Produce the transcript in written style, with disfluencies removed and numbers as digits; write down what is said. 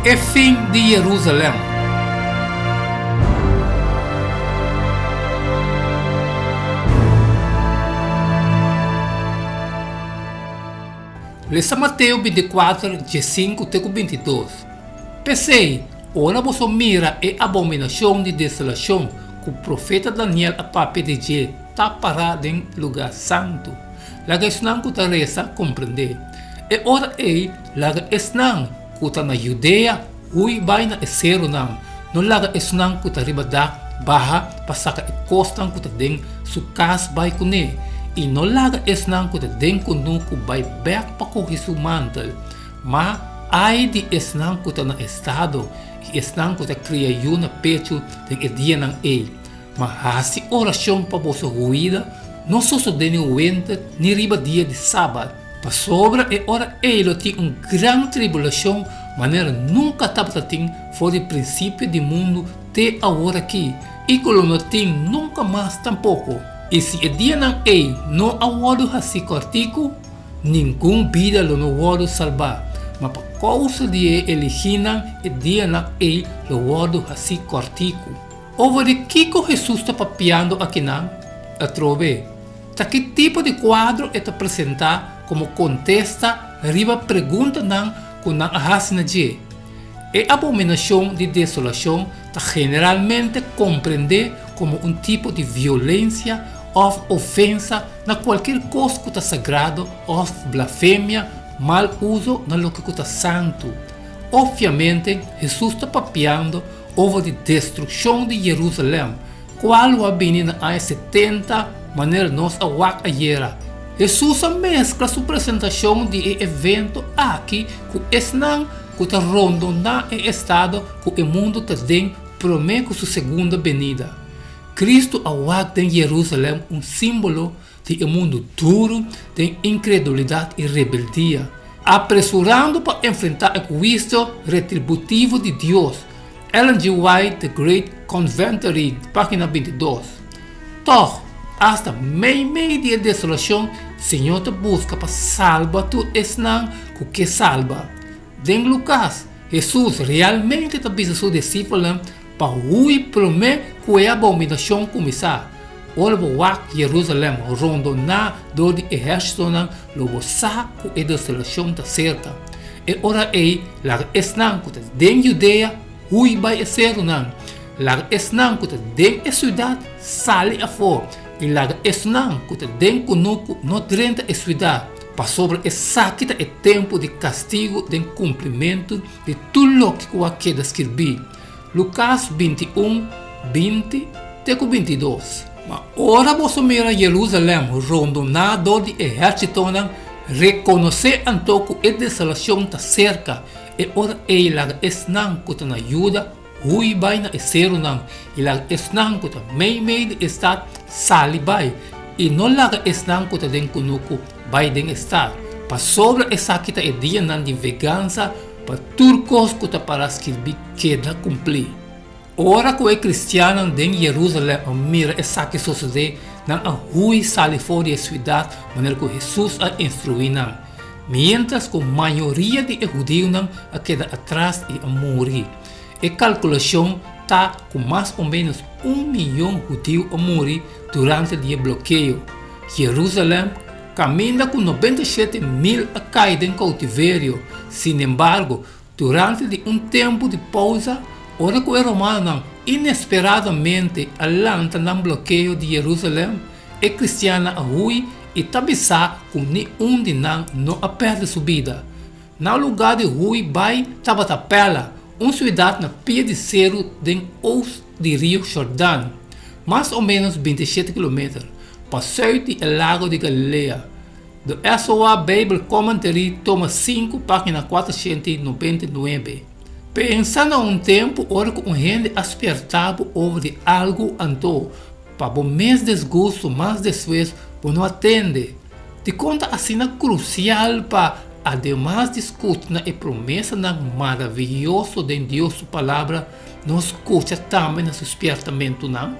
E fin di Jerusalem. Lesa Mateo bintikuater, diesinku te ku bintidos. P'esei, ora boso mira e abominashon di desolashon ku profeta Daniel a papia di dje ta pará den lugá santu, laga esnan ku ta resa komprendé. E ora ei laga esnan ku ta na Judea hui bai na e serunan, no laga esnan ku ta riba dak baha pa saka e kosnan ku ta den su kas bai kuné, i no laga esnan ku ta den kunuku bai bèk pa kohe su mantel. Ma ai di esnan ku ta na estado i esnan ku ta kria yu na pechu den e dianan ei! Ma hasi orashon pa boso huida no sosodé ni wenter ni riba dia di sabat, pasobra e ora ei lo tin un gran tribulashon manera nunka tabata tin for di prinsipio di mundu te aworakí, i ku lo no tin nunka mas tampoko. I si e dianan ei no a wòrdu hasí kòrtiku, ningun bida lo no wòrdu salbá, ma pa kousa di e eligínan e dianan ei lo wòrdu hasí kòrtiku. Over di kiko Hesus ta papiando akinan? Atrobe, ta ki tipo di kuadro e ta presentá komo kontesta riba preguntanan ku nan a hasi na dje? E abominashon di desolashon ta generalmente komprendé komo un tipo di violensia òf ofensa na kualkier kos ku ta sagrado òf blafemia, mal uso na loke ku ta santu. Opviamente, Hesus ta papiando over di destrukshon di Jerusalèm, kual lo a bini na aña setenta manera nos a wak ayera. Hesus a meskla su presentashon di e evento aki ku esnan ku ta rondoná e estado ku e mundu ta den promé ku su segunda benida. Kristu a wak den Jerusalèm un símbolo di e mundu duru den inkredulidat i rebeldia, apresurando pa enfrentá e huisio retributivo di Dios. Ellen G. White, The Great Conventory, página bintidos. Tòg, asta meimei di e desolashon, Señor ta buska pa salba tur esnan ku ke salba. Den Lukas, Hesus realmente ta bisa su disipelnan pa hui promé ku e abominashon kuminsá. Ora bo wak Jerusalèm rondoná dor di ehérsitonan, lo bo sa ku e desolashon ta serka. E ora ei, laga esnan ku ta den Judea hui bai e serunan, laga esnan ku ta den e siudat sali afó, i laga esnan ku ta den kunuku no drenta e siudat, pasobra esaki ta e tempu di kastigu den kumplimentu di tur loke ku a keda skirbí. Lukas 21, 20 te ku 22. Ma ora boso mira Jerusalèm rondoná dor di ehérsitonan, rekonosé anto ku e desolashon ta serka. E ora ei laga esnan ku ta na Juda hui bai na e serunan, i laga esnan ku ta meimei di e stat sali bai, i no laga esnan ku ta den kunuku bai den e stat, pasobra esaki ta e dianan di vegansa pa tur kos ku ta pará skirbí keda kumplí. Ora ku e kristiannan den Jerusalèm a mira esaki sosodé, nan a hui sali for di e siudat manera ku Hesus a instruí nan, miéntras ku mayoria di e hudiunan a keda atras i a muri. E kalkulashon ta ku mas o ménos un miyon hudiu a muri durante di e blokeo. Jerusalèm, kaminda ku 97 mil a kai den koutiverio. Sinembargo, durante di un tempu di pousa, ora ku e romanonan inesperadamente a lanta nan blokeo di Jerusalèm, e kristiannan a hui i ta bisá ku ni un di nan no a pèrdè su bida. Na lugá di hui bai tabata Pella, un siudat na pia di seru den oost di Riu Jordan, mas o ménos 27 kilometer pa sùit di e Lago di Galilea. The SOA Bible Commentary, toma 5, página 499. Pensa na un tempu ora ku un hende a spièrta bo over di algu anto pa bo mes desgustu mas despues bo no a tende. Dikon ta asina krusial pa, ademas di skucha na e promesanan maravioso den Dios su Palabra, nos skucha tambe na su spièrtamentunan?